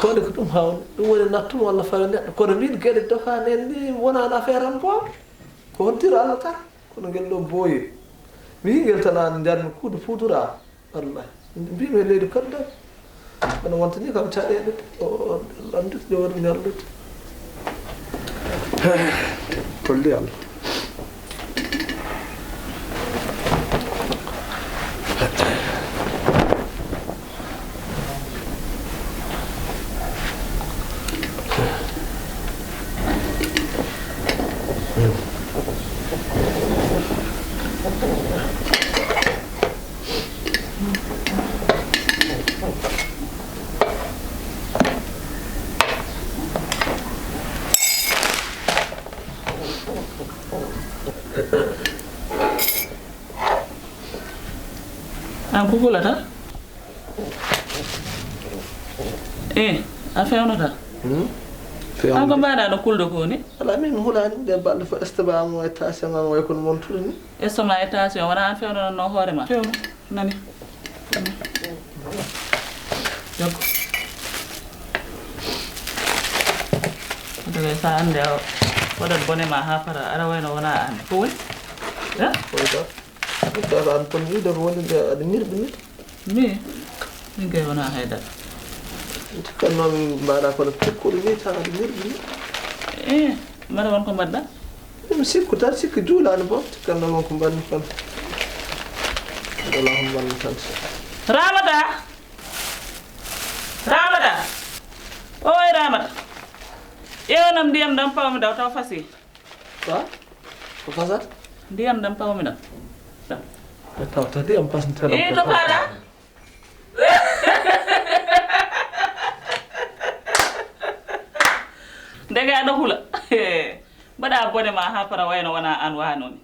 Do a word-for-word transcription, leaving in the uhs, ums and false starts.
Kono ko ɗum hawn, ɗum woni nattum walla fawi neɗɗo. Kono min geɗe dofaani en ni wonaano affaire am boom. Ko hontiro Allah tan, kono ngel ɗo booyi. Mi yii ngel tan aan njarmi kuuɗe puuduraa. Wallahi. Mbiimi e leydi koɗɗo. Kono wontani kam caɗeele. O, o, o, anndude nde woni ñallude. Tolli Allah. An ko kulata? Eh, a fewnata? Hmm? An ko mbaɗa no kulɗo ko ni? Ala min hulaani, ɗe balɗe fof estomac mo e tension am way kono montude ni. Estomac e tension, wona an fewnanno hoore ma? Fewnu, nani. Jaggu. Dole sa ande a waɗat bone ma ha para, ara wayno wona an. Ko woni? Eh? Ko woni ɗo? Ɗum ɗo ko an kon wiide ko woni nde aɗa mirɓi ni. Mi? Min kay wona haydara. Cikkanno mi mbaɗa kono pikkuɗo ni tan aɗa mirɓi ni. Eh, mbaɗa won ko mbaɗɗa? Mi sikku tan, sikki juulaani boom. Cikkanno won ko mbaɗmi kono. Wala ko mbaɗmi tan. Ramata! Ramata! Oy Ramata! Ƴeewanam ndiyam ɗam pawmi ɗaw taw fasi. Quoi? Ko fasata? Ndiyam ɗam pawmi ɗam. Ɗam. E tawta ndiyam pasnteɗam. Eh, to paɗa? Ndega aɗa hula. Mbaɗa bone ma ha para wayno wona an wano ni.